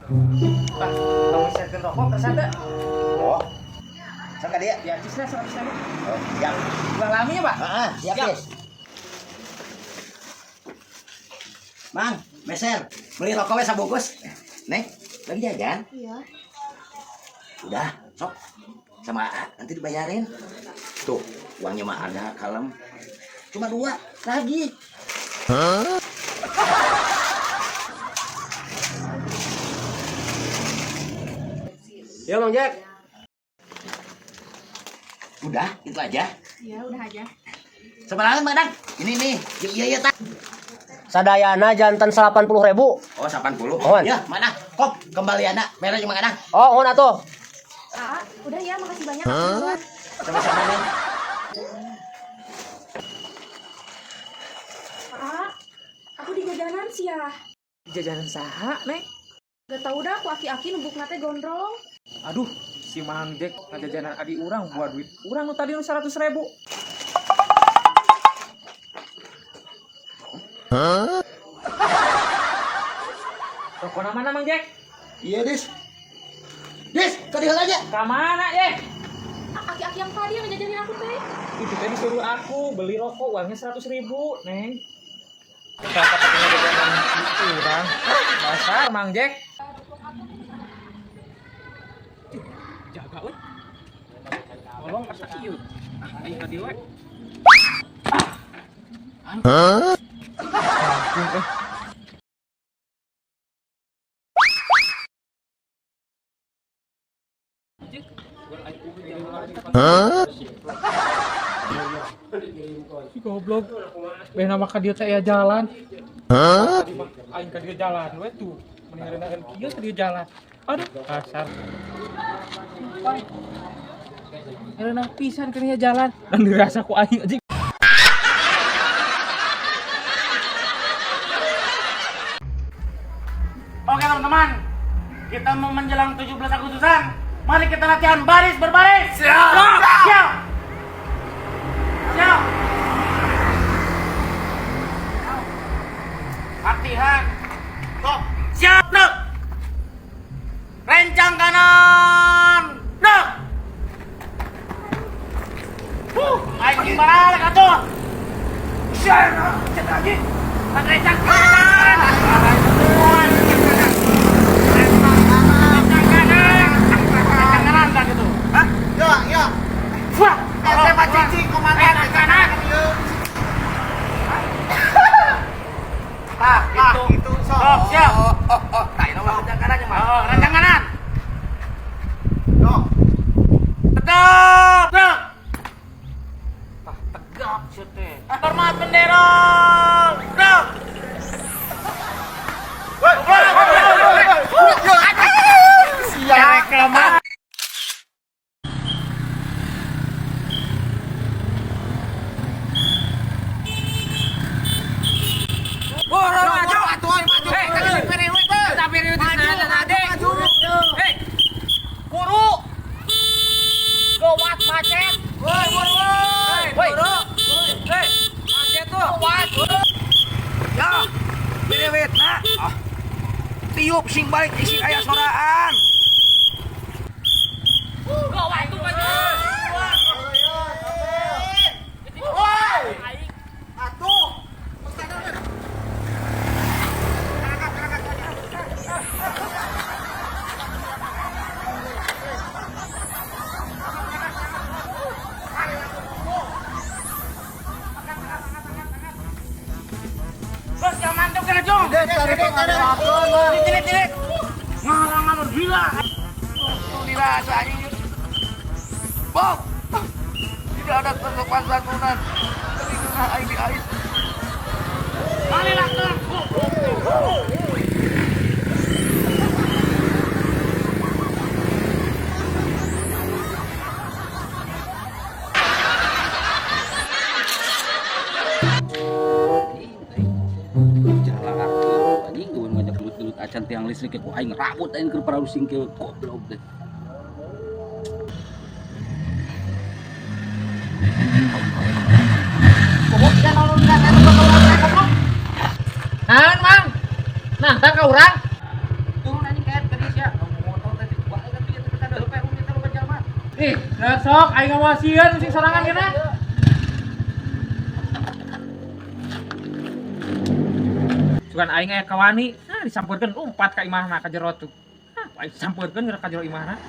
Pak, kamu serkan rokok kersa teu? Oh. Sok ka dieu. Ya, cisna 100.000. Oh, siap. Ulah lami ya, Pak? Heeh, siap, Siap. Dis. Mang, meser, beli rokok we sabungkus. Neng, lagi jajan? Iya. Udah, sok. Sama AA, nanti dibayarin. Tuh, uangnya mah ada, kalem. Cuma dua lagi. Ya, Mang Jack. Udah, itu aja. Iya, udah aja. Sebenarnya Mang Dang, ini nih, iya iya tak. Sadayana janten 80.000. Oh, 80. Mohon. Ya, mana? Kop, kembalianna, merah cuma kadang. Oh, mohon atuh. Aa, udah ya, makasih banyak. Aku duluan. Sama-sama nih. Aa, aku di jajanan sih ya. Jajanan saha, Neng? Gak tau dah, aku aki-aki numbuk nate gondrong. Aduh, si Mang Jack ngajajanan adi urang buat duit urang nu tadi nu 100.000. Hah? Rokona mana Mang Jack? Iya, Dis. Dis, ke dieu aja. Ka mana, Jack? Aki-aki yang tadi yang ngejajanin aku teh. Itu tadi suruh aku beli rokok uangnya 100.000, Neng. Kenapa pakai ngajajanan urang? Dasar Mang Jack. Jaga we. Tolong asa ieu. Ah, aing ka dieu we. Hah? Langsung eh. Si goblok. Beh nama ka dieu teh aya jalan. Hah? Aing ka dieu jalan we tuh. Mending ngarenakeun kieu ka dieu jalan. Aduh, kasar. Ngareunah pisan ka dieu jalan. Dan dirasa ku aing anjing. Oke teman-teman, kita mau menjelang 17 Agustusan. Mari kita latihan baris berbaris. Siap. Siap. Siap. Latihan. Stop. Siap. Nuk. Rencang kanan. Nuk. Aing balik atuh. Siap. Siap lagi. Rencang kanan. Rencang kanan. Rencang kanan kan gitu. Hah? Yo, yo. Wah, Ente mah cici komandan Rencang kanan. Tah, tah, Gitu. gitu sok. Oh, siap. Oh, oh, oh, tah ini mah rencang kanan mah. Oh, rencang kanan. Yo. Tegap. Tegak. Tah, tegap sih teh. Hormat bendera. Tegak. Woi, woi, woi, woi, woi. Yo, siap. Reklama. Maju, atuh, maju. Hei, Maju, maju. Hei, guru. Gawat macet. Woi, woi, woi. Woi. Hei, macet tuh. Gawat. Ya, birewetna. Ah. Tiup sing balik sing aya soraan. Gawat tuh macet. Woi. Atuh. Bos, yang mantap kena jong. Tilik, tilik. Ngarangan gila. Dirasa anjing. Bob. Tidak ada kesopan santunan. Tapi kena aing di ais. Marilah tuh. Jalan anjing gue ngajak gelut-gelut acan tiang listrik ku aing rabut aing keur pararusing ke goblok deh. Naon, Mang? Nah, tang ka urang. Turun anjing kayak ke dieu. Ih, sok aing ngawasieun sing sorangan kena. Sugan aing aya kawani, nah disampeurkeun umpat ka imahna ka jero tuh. Hah, aing sampeurkeun ka jero imahna.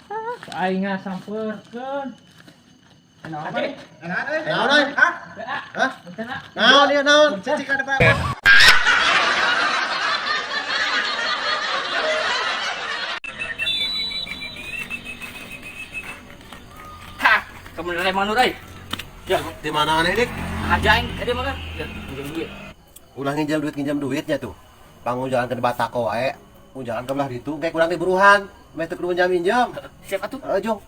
Hah, aing sampeurkeun. Naon euy? Naon euy? Hah? Hah? Naon ieu naon? Cicik ka depan. Hah, kebenaran Mang Nur euy. Ya, di mana aneh, Dik? Aja aing tadi mah kan. Ya, minjem duit. Ulah nginjam duitnya tuh. Pangu jalan ke Batako wae. Jalan ke belah ditu kayak kurang diburuhan. Meh teu kudu minjam. Siap atuh. Heeh, Jung.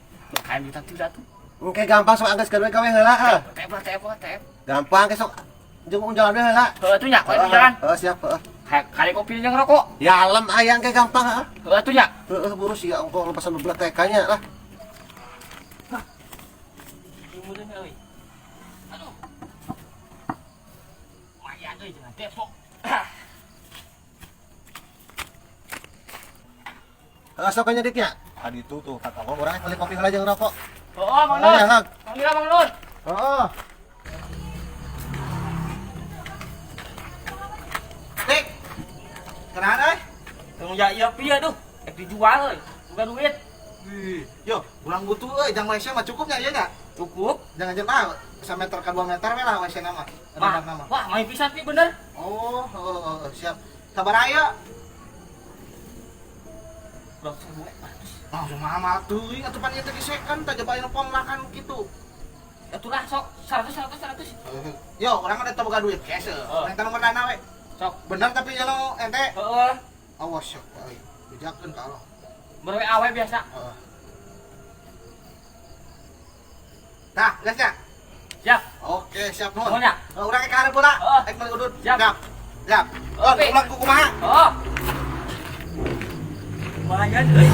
Kayak duit atuh atuh. Engke gampang sok anggeus we gawe heula. TF TF TF. Gampang ke sok jeung jalan we heula. Heeh atuh nya, kowe jalan. Heeh, siap, heeh. Kali kopi jeung rokok. Ya alem ayang ke gampang heeh. Heeh atuh nya. Heeh, buru sia ongko lepasan bebelah TK-nya lah. Hah. Euy. Aduh. Lumayan euy jangan depok. Heeh, sok nya Dik nya. Tadi itu tuh kata urang beli kopi heula jeung rokok. Oh, Mang Nur. Mang Mang Nur. Heeh. Dik. Kenapa euy? Tunggu ya iya pieu tuh. Ek dijual euy. Bukan duit. Yo, urang butuh euy, jang WC mah cukupnya ieu nya? Cukup. Jangan aja mah semeter ke 2 meter we lah WC na mah. Wah, wah, main pisan pi bener. Oh, siap. Sabar aya. Langsung mahal teuing atuh pan ieu teh gesekan tah coba anu makan kitu. Atuh lah sok 100 100 100. Yo, urang ada boga duit cash. Ente nomor dana we. Sok. Bener tapi nya ente. Heeh. Awas sok euy. Bejakeun ka Allah. Ber WA we biasa. Heeh. Tah, geus nya. Siap. Oke, siap nuhun. Nuhun ya. Urang ka hareup heula. Ek meuli udud. Siap. Siap. Oh, ulang ku kumaha? Heeh. Lumayan euy.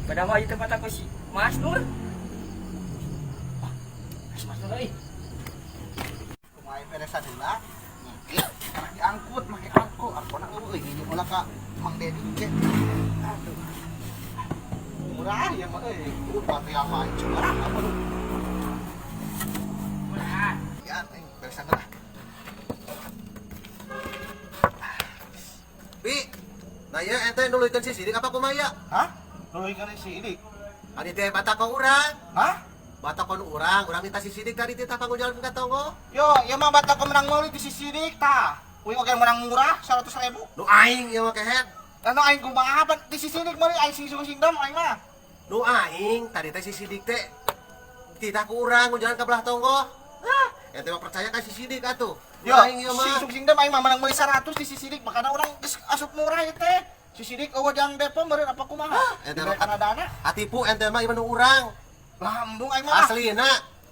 Padahal mah ieu tempat aku si Mas Nur. Wah, si Mas Nur euy. Kumaha beresan heula. Karena diangkut make angkot, angkotna eueuh euy nginjem heula ka Mang Dedi ke. Aduh. Murah ya mah euy. Material mah curah apa lu. Murah. Ya, beresan heula. Pi. Nah ieu ente nuluykeun si Sidik apa kumaha ya? Hah? Nuluykeun si Sidik? Adi teh batako urang. Hah? Batakon urang, urang minta si Sidik tadi teh panggung jalan ka tonggo. Yo, ieu mah batako menang meuli di si Sidik tah. Uing oge menang murah 100.000. Nu aing ieu mah kehet. Lah nu aing kumaha pan di si Sidik meuli aing sing sing dam aing mah. Nu aing tadi teh si Sidik teh titah ku urang jalan ka belah tonggo. Hah, ente mah percaya ka si Sidik atuh. Yo, aing ieu mah sing sing dam aing mah menang meuli 100 di si Sidik makana urang geus asup murah ieu teh. Si Sidik eueuh jang depo meureun apa kumaha? Ente mah kana dana. Atipu ente mah ieu nu urang. Lah embung aing mah. Aslina.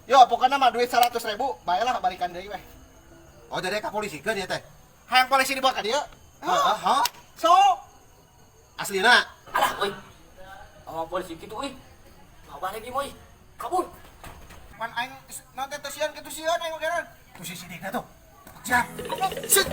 Yo, pokokna mah duit 100.000, baelah balikan deui weh. Oh, jadi ka polisikeun ieu teh. Hayang polisi dibawa ka dieu. Heeh, hah? So, aslina. Alah, euy. Awang polisi kitu euy. Bawa lagi moy. Kabur. Pan aing naon teh teu sieun kitu sieun aing oge. Tuh si Sidik tuh. Siap. Sit.